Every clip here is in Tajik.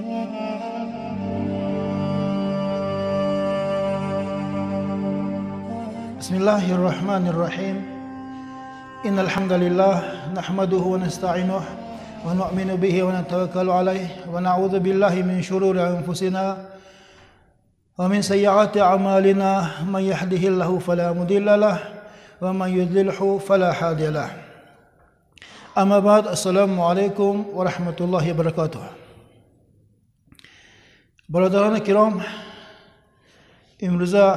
بسم الله الرحمن الرحيم. إن الحمد لله نحمده ونستعينه ونؤمن به ونتوكل عليه ونعوذ بالله من شرور أنفسنا ومن سيئات أعمالنا، من يهده الله فلا مضل له ومن يضلله فلا هادي له. أما بعد، السلام علیکم و رحمة الله و برکاته. برادران کرام، امروزه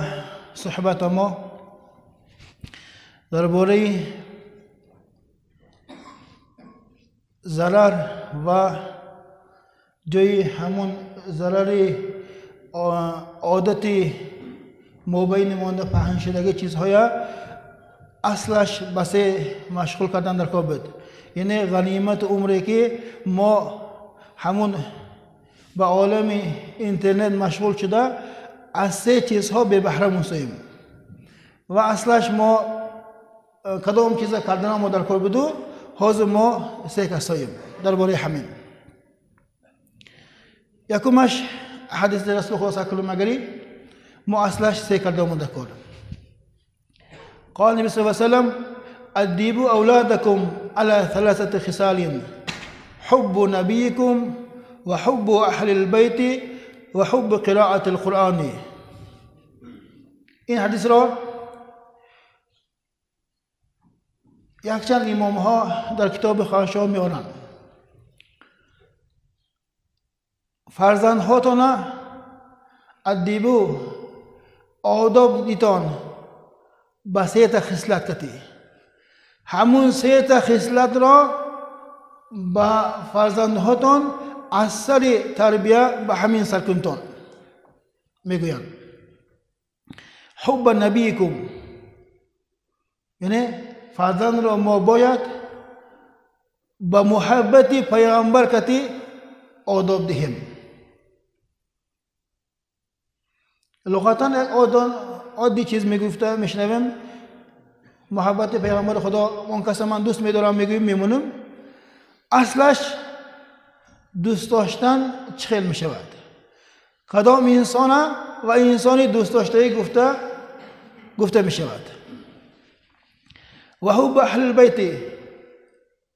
صحبت ما درباره ضرر و جای همون ضرر عادتی مابین مانده پهن شدگی چیزهای اصلش بسه مشغول کردن در کار بود. یعنی غنیمت عمری که ما همون به عالم اینترنت مشغول شده از سه چیزها بی بهره موسیم و اصلش ما کدام چیز کردن ما در کار بدو حاضر ما سه کساییم درباره همین. یکمش حدیث رسول خدا صلی الله علیه و ما اصلش سه کرده ما در کار. قال النبي صلى الله عليه وسلم: أدبوا أولادكم على ثلاثة خصال: حب نبيكم وحب أهل البيت وحب قراءة القرآن. این حدیث را یکچند امام ها در کتاب خواهشان میارند. فرزندهاتان ادیبو آداب دیتان به سه تا خصلت کتی، همون سه تا خصلت را به فرزندهاتان از سر تربیه به همین سر کنتان میگویند. حب نبیکم، یعنی فرزند را ما باید به محبت پیامبر کتی آداب دهیم. لغتا یک عادی چیز میگفته میشنویم، محبت پیغمبر خدا اون کس من دوست میدارم میگویم میمونم. اصلش دوست داشتن چخیل میشود؟ کدام انسان و انسانی دوست داشته گفته میشود. و حب اهل البیت،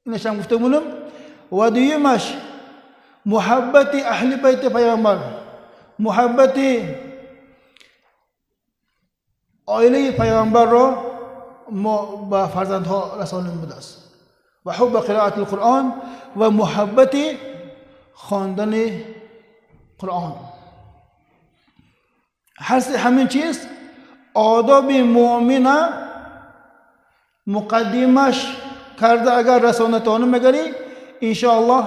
اینش هم گفته مونم. و دویمش محبت اهل بیت پیغمبر، محبت عائله پیغمبر را ما به فرزندها رسانیم بوده است. و حب قرائت القرآن و محبت خواندن قرآن. هر همین چیز آداب مؤمنه مقدمش کرده اگر رسانتانه مگری انشاءالله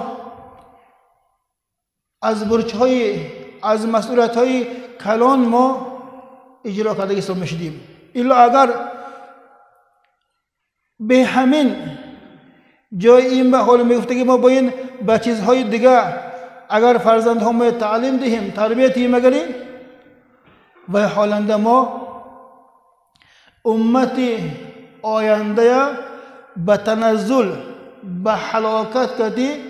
از برچهای از مسئولیت های کلان ما اجرا کرده حساب میشدیم. الا اگر به همین جای این به حال میگفته که ما با این به چیزهای دیگه اگر فرزندها ما تعلیم دهیم تربیت دهیم مگری و حالنده ما امت آینده به تنزل به هلاکت کردی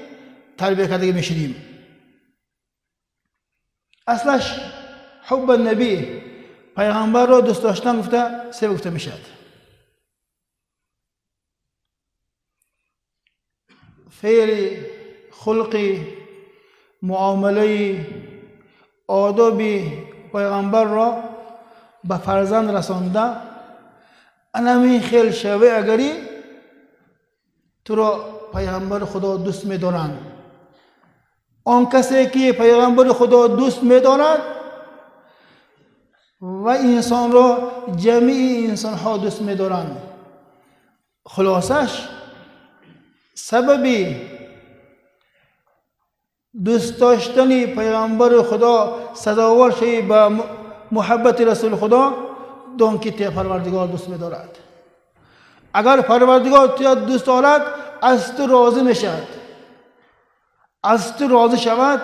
تربیت کرده میشدیم. اصلش حب النبی، پیغمبر را دوست داشتن گفته سه گفته میشد. فعل، خلقی، معامله، آداب پیغمبر را به فرزند رسانده انمی خیل شوه اگری تو را پیغمبر خدا دوست می‌دارند. آن کسی که پیغمبر خدا دوست می‌دارد و انسان را جمیع انسان ها دوست می‌دارند. خلاصش سبب دوست داشتن پیغمبر خدا سزاوار شوی به محبت رسول خدا دون که تی پروردگار دوست می‌دارد. اگر پروردگار تو دوست دارد از تو راضی می‌شود، از تو راضی شود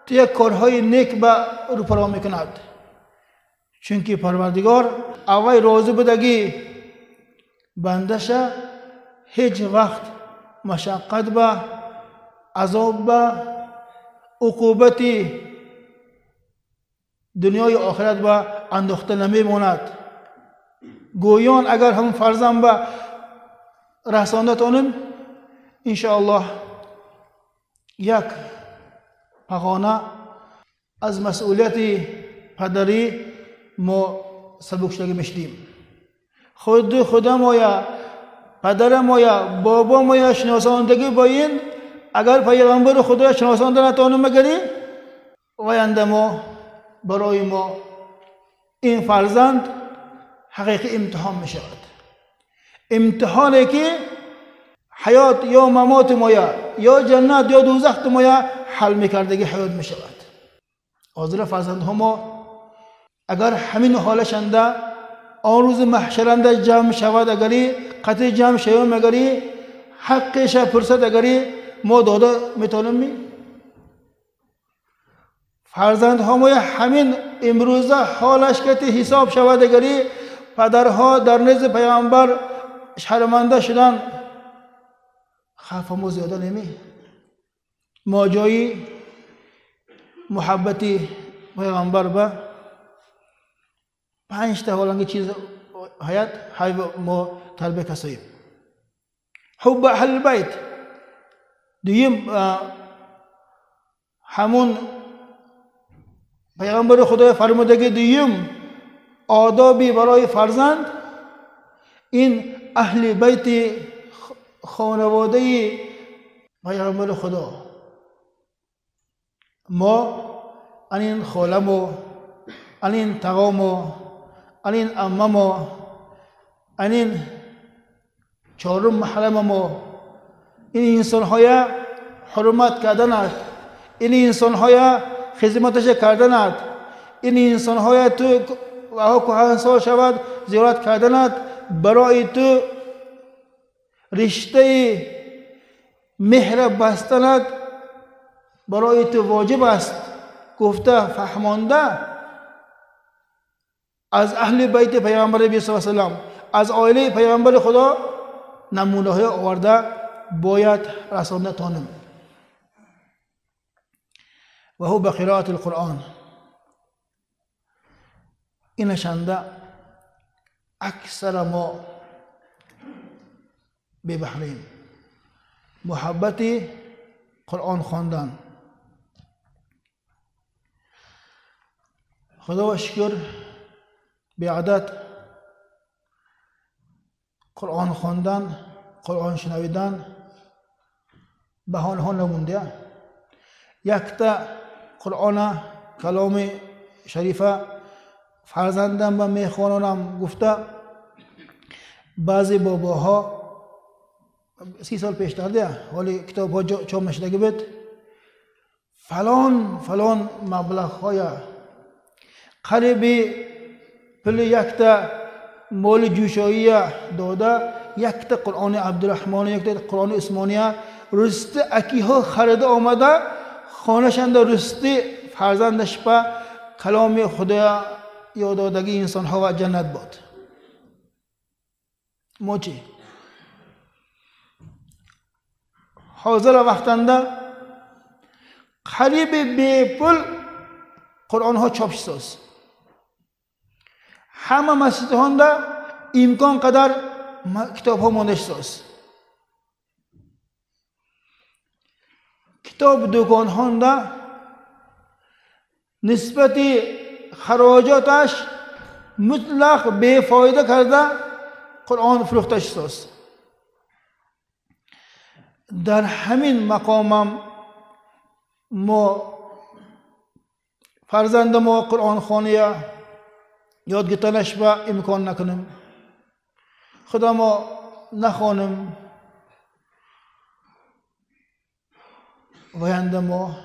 تو یک کارهای نیک به روپرا میکند، چونکه پروردگار اول راضی بودگی بندش هیچ وقت مشقت به عذاب به عقوبتی دنیای آخرت با انداخته نمیماند. گویان اگر هم فرزند به رسانده تانیم انشاءالله یک پغانه از مسئولیت پدری ما سبک شدگی میشدیم. خود خدا مایا، پدر مایا، بابا مایا شناساندگی با این اگر پیغمبر خدا شناسانده نتانیم مگری آینده ما برای ما این فرزند حقیقی امتحان می شود. امتحانی که حیات یا ممات مایا یا جنت یا دوزخ مایا حل میکردگی حیات می شود. حاضر فرزندها ما اگر همین حالشنده آن روز محشرنده جمع شود، اگری قطع جمع شویم، اگری حقش پرسد، اگری ما داده میتونیم می فرزندها ما همین امروزه حالش که حساب شود، اگری پدرها در نزد پیامبر شرمنده شدن، خف ما زیاده نمی. ما جایی محبتی پیغمبر به 5 تا هولنگی چیز حیات های ما تربیه کساییم. حب اهل البیت دویم همون پیغمبر خدای فرموده که دویم آدابی برای فرزند این اهل بیت خانواده پیغمبر خدا. ما انین خالمو، انین تقامو، انین عممو، انین چهارم محرممو، این انسان‌های حرمت کردند، این انسان‌های خدمتش کردند، این انسان‌های تو و کهنسال شود زیارت کردند، برای تو رشته مهر بستند برای تو واجب است. گفته فهمانده از اهل بیت پیامبر صلی الله علیه و سلم، از عائله پیامبر خدا نمونه های آورده باید رسانده تانم. و هو بقراءة القرآن. اینشنده اکثر ما ببحریم محبت قرآن خواندن. خدا و شکر بعدت قرآن خواندن، قرآن شنویدن بهانه ها نمونده. یکتا قرآن کلام شریفه فرزندم و میخوانم گفته بعضی باباها 30 سال پیشتر ده حالی کتاب ها چاپ نشدگی بود، فلان فلان مبلغ های قریبی پل یکتا مال جوشایی داده، یکتا قرآن عبدالرحمن، یکتا قرآن عثمانیه رست اکی ها خریده آمده خانه‌شان رست فرزندش به کلام خدا یادادگی انسان ها و جنت باد. ما چی؟ حاضر وقتنده قریب بی پول قرآن ها چاپ شد. همه مسجد هانده امکان قدر کتاب ها مانده شد. کتاب دکان هانده نسبت خراجاتش مطلق بی‌فایده کرده قرآن فروخته شد. در همین مقامم ما فرزند ما قرآن خوانیه یاد گرفتنش به امکان نکنیم، خدا ما نخوانیم و آینده ما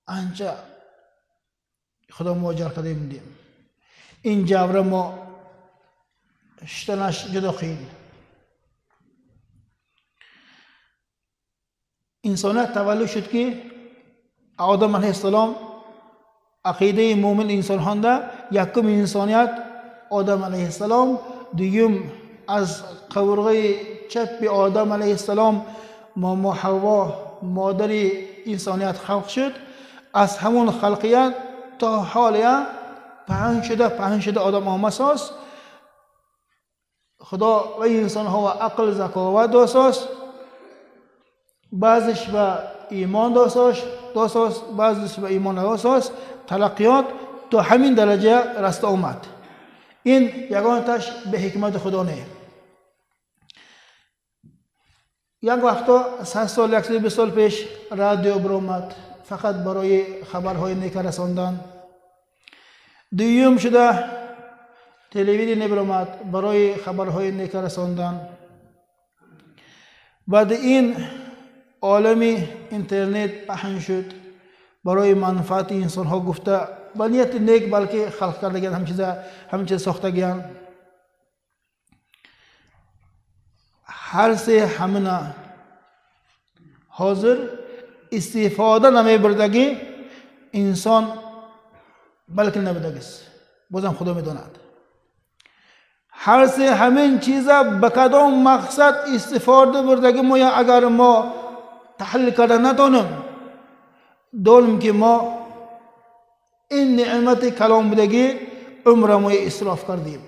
انچه خدا ما اجر کرده میدیم. این جبر ما شتنش جدا خیلی. انسانیت تولد شد که آدم علیه السلام عقیده مومن انسان هانده یکم انسانیت آدم علیه السلام، دویم از قورغه چپ آدم علیه السلام ماما حوا مادر انسانیت خلق شد. از همون خلقیت تا حالیه پهن شده آدم آمساس. خدا و انسان ها و عقل ذکاوت داساس، بعضش به ایمان داساس، بعضش به ایمان نداساس. تلقیات تا همین درجه رست آمد. این یگانتش به حکمت خدا نه. یک وقتا 100 سال 120 سال پیش رادیو برآمد فقط برای خبرهای نیک رساندن. دوم شده تلویزیون برآمد برای خبرهای نیک رساندن. بعد این عالم اینترنت پهن شد برای منفعت انسان ها، گفته با نیت نیک بلکه خلق کردگان هم چیز ساختگان. هر سه همنا حاضر استفاده نمی بردگی انسان بلکه نبودگیست، بازم خدا میداند. هر سه همین چیزا به کدام مقصد استفاده بردگی ما، یا اگر ما تحلیل کرده نتونم دونم که ما این نعمت کلام بودگی عمر ما اسراف کردیم.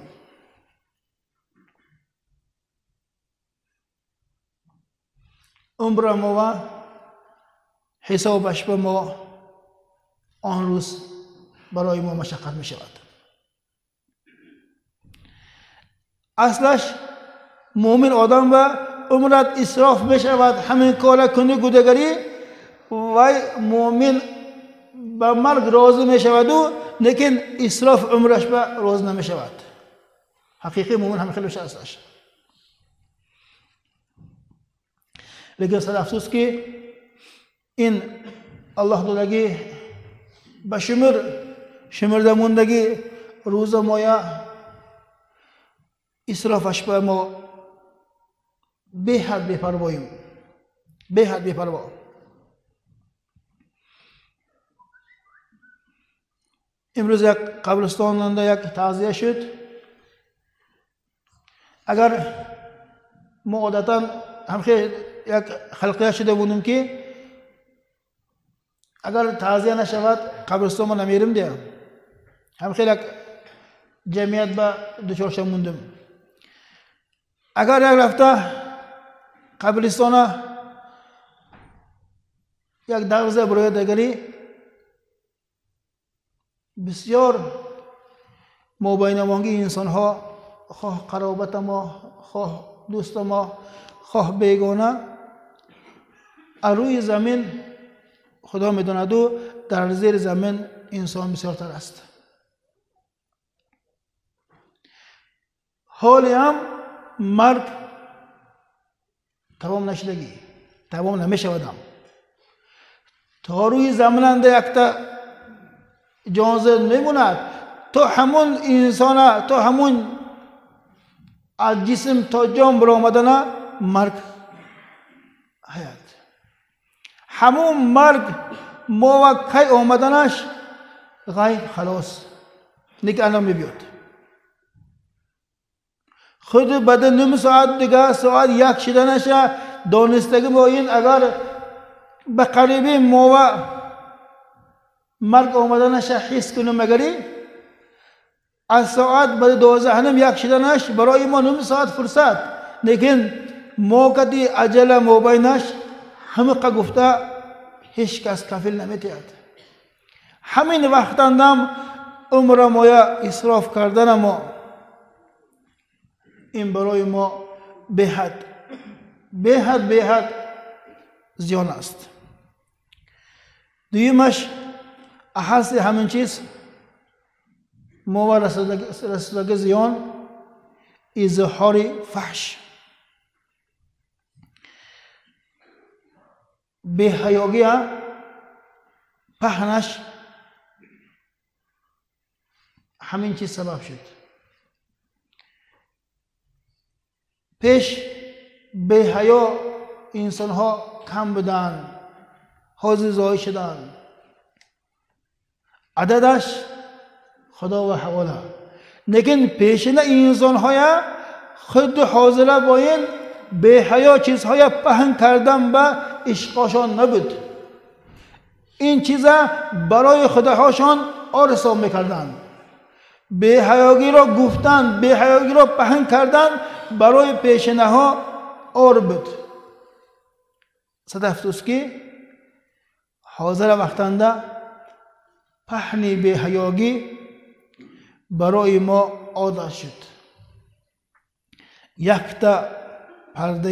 عمر ما حسابش به ما آن روز برای ما مشقت می شود. اصلش مؤمن آدم و عمرت اسراف می شود، همین کار کنی گودگری وای مؤمن به مرگ راضی می شود و لیکن اسراف عمرش به راضی نمی شود. حقیقی مؤمن هم خیلی اصلش. لیکن صد افسوس که این الله دادگی به شمرده موندگی روز مایا اسرافش به ما به حد بپرواییم، به حد بپروا. امروز یک قبرستان یک تعزیه شد. اگر ما عادتا هم خیلی یک خلقیه شده بودیم که اگر تعزیه نشود قبرستان ما نمیریم دیگه، هم خیلی یک جمعیت با دچار شده موندم. اگر یک رفته قبرستان یک دروازه برای دیگری بسیار مابینوانگی انسان ها، خواه قرابت ما، خواه دوست ما، خواه بیگانه، روی زمین خدا میداند و در زیر زمین انسان بسیارتر است. حالی هم مرگ تمام نشدگی، تمام نمیشودم. تا روی زمین انده یکتا جانزه میموند، تا همون انسان، تا همون از جسم تا جان برآمدن مرگ حیات، همون مرگ ما و کی آمدنش غیر خلاص نیک الان میبیاد. خود بعد نیم ساعت دیگه ساعت یک شدنش دانستگی با این اگر به قریبی ما و مرگ آمدنش حس کنیم، مگری از ساعت بعد 12:30 یک شدنش برای ما نیم ساعت فرصت، لیکن ما کدی عجله مابینش همه گفته هیچ کس کفیل نمیتید. همین وقت اندم عمر مایا اسراف کردن ما این برای ما بهد بهد بهد زیان است. دویمش احس همین چیز ما و رسیدگی زیان اظهار فحش، بی‌حیاگی پهنش همین چیز سبب شد. پیش بی‌حیا انسان ها کم بودن، حاضر زایی شدن، عددش خدا و حواله، لیکن پیشین انسان های خود حاضره با این بی‌حیا چیزهای پهن کردن به عشقاشان نبود. این چیزا برای خداهاشان آر حساب میکردند. بی‌حیاگی را گفتن، بی‌حیاگی را پهن کردن برای پیشینه ها آر بود. صد افسوس که حاضر وقتنده پهن بی‌حیاگی برای ما عادت شد. یکتا پرده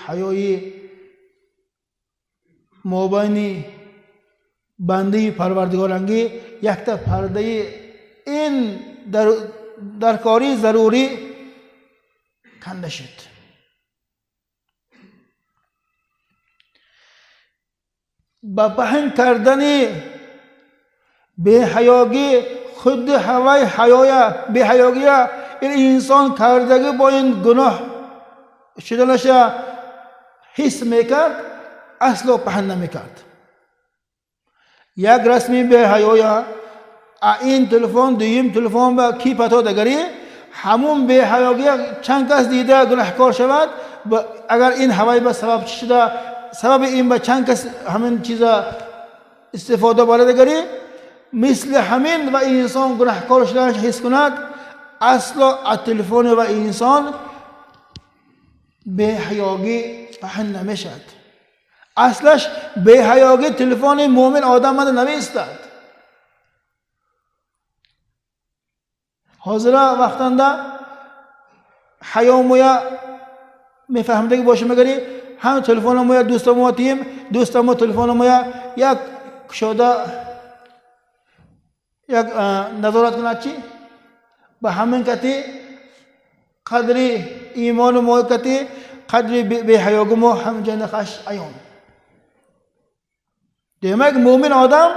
حیای مابین بنده پروردگارانگی، یکتا پرده این در کاری ضروری کنده شد. با پهن کردن بی‌حیاگی خود هوای حیای بی‌حیاگی این انسان کردگی با این گناه شدنش حس میکرد، اصلا پهن نمیکرد. یک رسمی بی‌حیای این تلفن دویم تلفن با کی پتا دگری همون بی‌حیاگی چند کس دیده گناهکار شود. اگر این هوای به سبب شده، سبب این به چند کس همین چیزا استفاده برده دگری، مثل همین و انسان گناهکار شدنش حس کند، اصلا از تلفن و انسان بی‌حیاگی پهن نمیشد. اصلش بی‌حیاگی تلفن مؤمن آدم نمیستد. حاضر وقتنده حیا مویا میفهمده باشه مگری هم تلفن مویا دوست ما تیم دوست ما تلفن مویا یک کشاده یک نظارت کند چی به همین کتی قدری ایمان ما کتی قدری بی‌حیاگی ما هم جنخش عیان. demak mo'min odam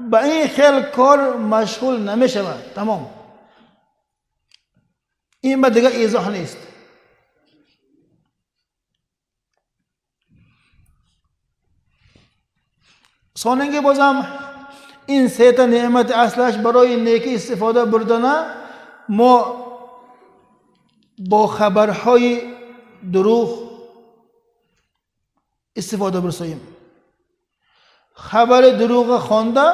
به این خیل کار مشغول نمیشود. تمام. این به دیگه ایضاح نیست. ساننگی بازم این سه تا نعمت اصلش برای نیکی استفاده بردن ما با خبرهای دروغ استفاده برسیم. خبر دروغ خوانده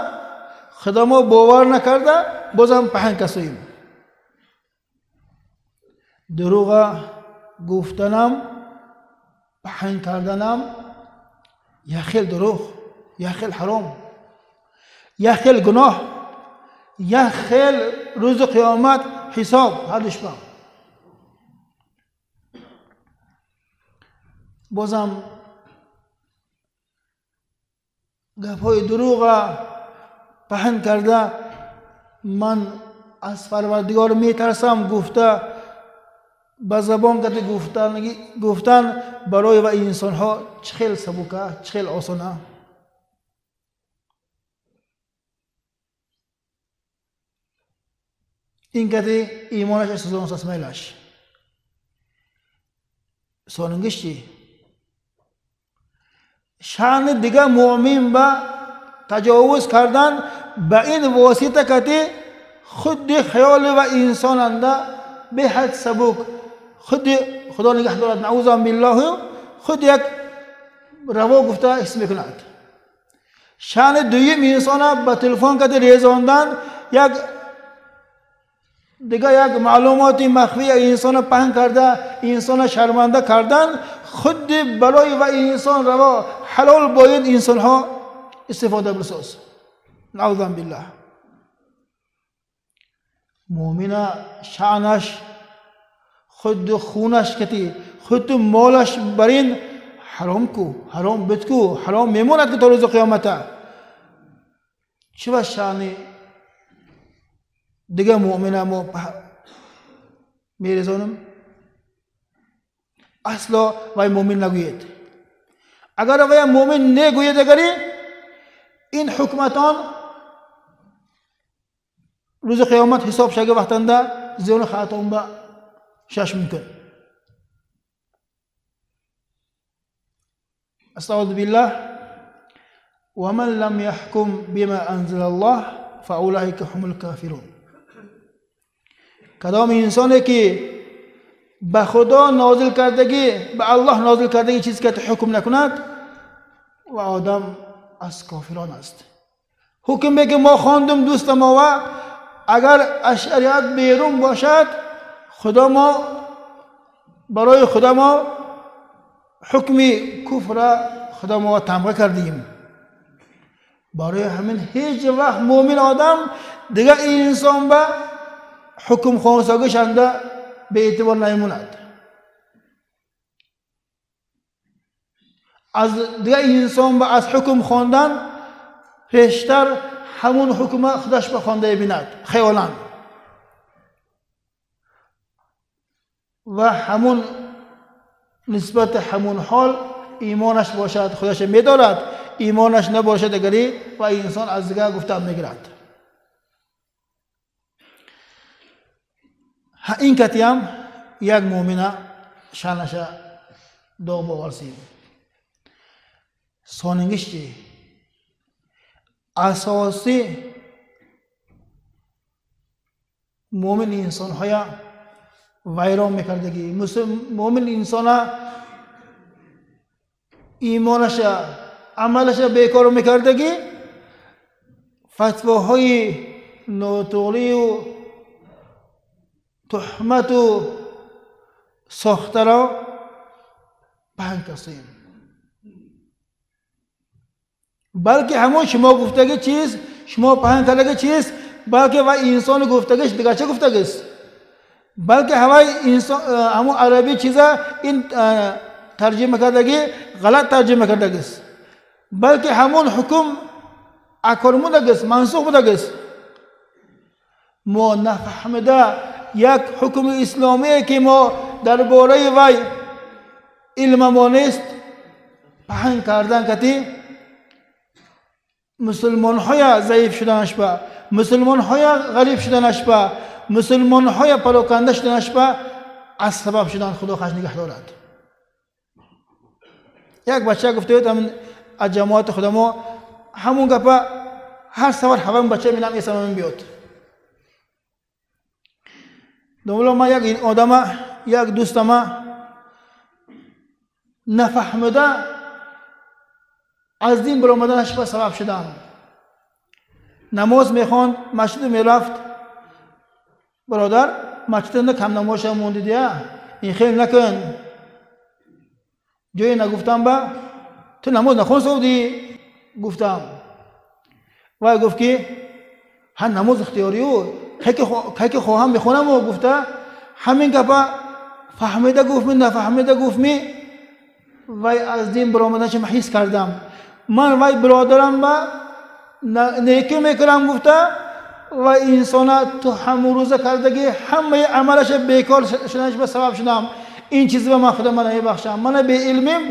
خدا ما باور نکرده بازم پهن کسیم. دروغ گفتنم پهن کردنم یا خیل دروغ، یا خیل حرام، یا خیل گناه، یا خیل روز قیامت حساب هر با. بازم گپ‌های دروغ پهن کرده من از پروردگار میترسم گفته به زبان کتی گفتن برای و انسان ها چه خیلی سبکه، چه خیلی آسانه. این کتی ایمانش سوزان سسمیلش ساننگش چی؟ شأن دیگه مؤمن با تجاوز کردن به این واسطه کتی خود خیال و انسان انده به حد سبک خود خدا نگه دارد نعوذ بالله خود یک روا گفته حس میکند. شأن دویم انسان به تلفن کتی ریزاندن یک دیگه یک معلومات مخفی انسان پهن کرده انسان شرمنده کردن خود برای و انسان روا حلال باید انسان ها استفاده برساز. نعوذ بالله. مؤمن شأنش خود خونش کتی خود مالش برین حرام کو، حرام بد کو، حرام میموند که تا روز قیامت. چه شأن دیگه مؤمن ما میرزانم اصلا وای مؤمن نگوید. اگر وای مؤمن نگوید اگری این حکمتان روز قیامت حساب شگه وقتنده زیان خاتون با شش میکن. استعوذ بالله ومن لم يحكم بما انزل الله فاولئك هم الكافرون. کدام انسانی که به خدا نازل کردگی به الله نازل کردگی چیزی که حکم نکند و آدم از کافران است. حکم که ما خواندم دوست ما و اگر از شریعت بیرون باشد خدا ما برای خدا ما حکم کفر خدا ما تمغه کردیم. برای همین هیچ وقت مؤمن آدم دیگه انسان به حکم خانساگش انده به اعتبار نمیموند. از دیگه انسان به از حکم خواندن پیشتر همون حکم خودش به خوانده بیند خیالاً و همون نسبت همون حال ایمانش باشد خودش میدارد، ایمانش نباشد دیگری و انسان از دیگه گفتن میگیرد. این کتی هم یک مؤمنه شانش داغ باورسیم. сонingizchi asosiy mo'min insonlarga vayron mekardagi, mo'min insona iymonasha, amalasha bekor mekardagi fatvoهای noto'g'ri u tuhmatu soxtaro pahn qilsin. Balki hamon шумо гуфтаги чиз, шумо паҳн кардаги чиз, балки вай инсони гуфтагиш дигарча гуфтагист, балки ҳавай инсон ҳамон арабӣ чиза ин тарҷима кардаги ғалат тарҷима кардагист, балки ҳамон ҳукм акор будагист, мансух будагист. Мо нафаҳмида як ҳукми исломие ки мо дар бораи вай илмамо нест паҳн кардан кати мусулмонҳоя заиф шуданаш ба, мусулмонҳоя ғариб шуданаш ба, мусулмонҳоя пароканда шуданаш ба аз сабаб шудан худо хаш нигаҳ дорад. Як бача гуфта буд аз ҷамоати худамо ҳамон гапа ҳар сафар ҳаван бача минам эсамам биёд. Домло ман як одама, як дӯстама нафаҳмида аз дин баромаданаш ба сабаб шудам. Намоз мехонд, масҷид мерафт. Бародар, масҷидда кам намозша мондидия, ин хел накун. Ҷое нагуфтам ба ту намоз нахон совдӣ гуфтам. Вай гуфт ки ҳа намоз ихтиёрию кай ки хоҳам мехонаму гуфта ҳамин гапа фаҳмида гуфтми нафаҳмида гуфтми вай аз дин баромаданаш ман ҳис кардам. Ман вай бародарам ба некӣ мекунам гуфта ва инсона ту ҳамрӯза кардаги ҳамаи амалаша бекор шуданаш ба сабаб шудам. Ин чизба ман худама намебахшам. Мана беилмим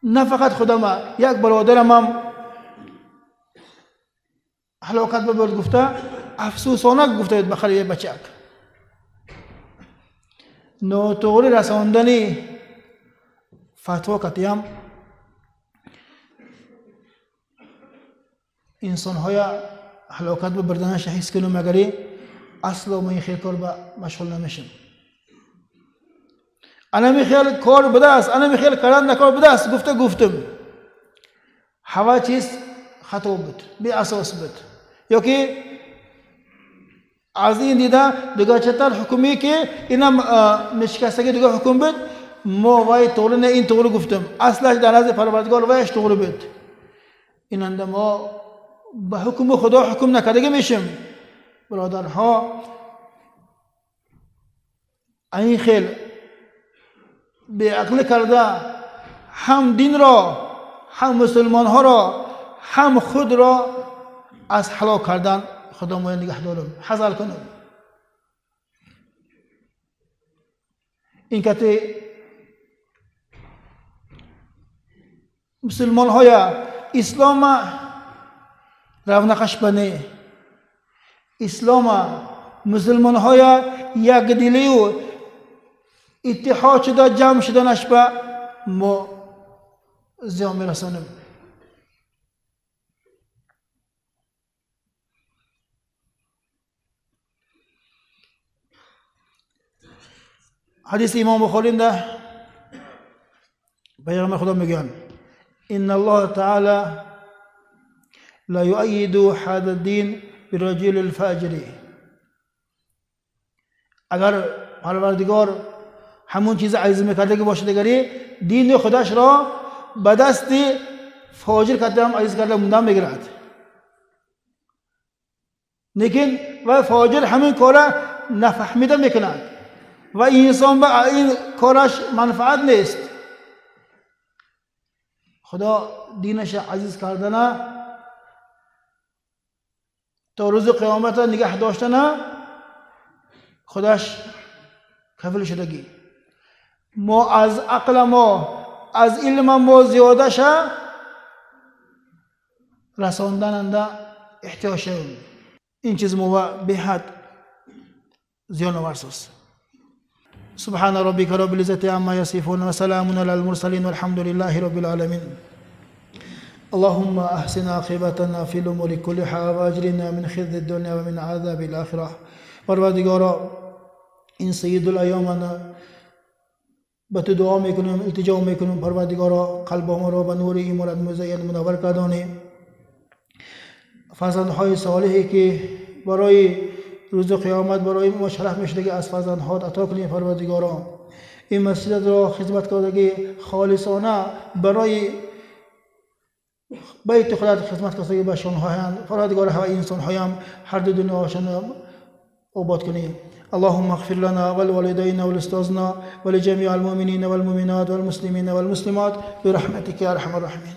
на фақат худама, як бародарамам ҳалокат бабурд гуфта афсӯсона гуфта ба хари бачак. Нотуғри расондани фатво катиям инсонҳоя ҳалокат бибурданаша ҳис кунум, агари асло мо ин хел кор ба машғул намешем. Анами хел кор будааст, анами хел кардан накор будааст гуфта гуфтум. Ҳава чиз хато буд, беасос буд. Ё ки аз ин дида дигарчатар ҳукме ки инам мешикастаги дигар ҳукм буд, мо вай туғри не ин туғри гуфтум. Аслаш дар назди Парвардигор вайш туғри буд. Инанда мо ба ҳукми Худо ҳукм накардаги мешем. Бародарҳо, ин хел беақлӣ карда ҳам динро, ҳам мусулмонҳоро, ҳам худро аз ҳалок кардан Худо моя нигаҳ дорам, ҳазар кунам. Ин кати мусулмонҳоя ислома равнақаш ба не, ислома мусулмонҳоя якдилию иттиҳод шуда ҷамъ шуданаш ба мо зиён мерасонем. Ҳадиси Имом Бухоринда пайғамбар Худо мегӯянд: инна Аллоҳа таала لا يؤيد هذا الدين بالرجل الفاجر. اگر پروردگار همون چیز عزیز میکرده که باشه دیگری دین خودش را به دست فاجر کرده هم عزیز کرده موندن میگیرد، لیکن و فاجر همین کار نفهمیده میکند و انسان به این کارش منفعت نیست. خدا دینش عزیز کردنه تا روز قیامت نگه داشتنه خودش کفل شدگی. ما از عقل ما از علم ما زیاده شه رساندن احتیاج شد. این چیز ما به حد زیان آور است. سبحان ربك رب العزة عما يصفون وسلام على المرسلين والحمد لله رب العالمين. اللهم احسن عاقبتنا في الامور كلها واجرنا من خزي الدنيا ومن عذاب الاخره. پروردگارا این سید الایام به تو دعا میکنیم، التجا میکنیم. پروردگارا قلب ما را به نور ایمانت مزین منور کردانی، فرزندهای صالحی که برای روز قیامت برای ما شرف میشه که از فرزندها عطا کنیم. پروردگارا این مسجد را خدمت کردگی خالصانه برای بیت خودت خدمت کردگی به شانهایند. پروردگارا و انسانهایم هر دو دنیاشان آباد کنیم. اللهم اغفر لنا ولوالدينا ولأستاذنا ولجميع المؤمنين والمؤمنات والمسلمين والمسلمات برحمتك يا ارحم الراحمين.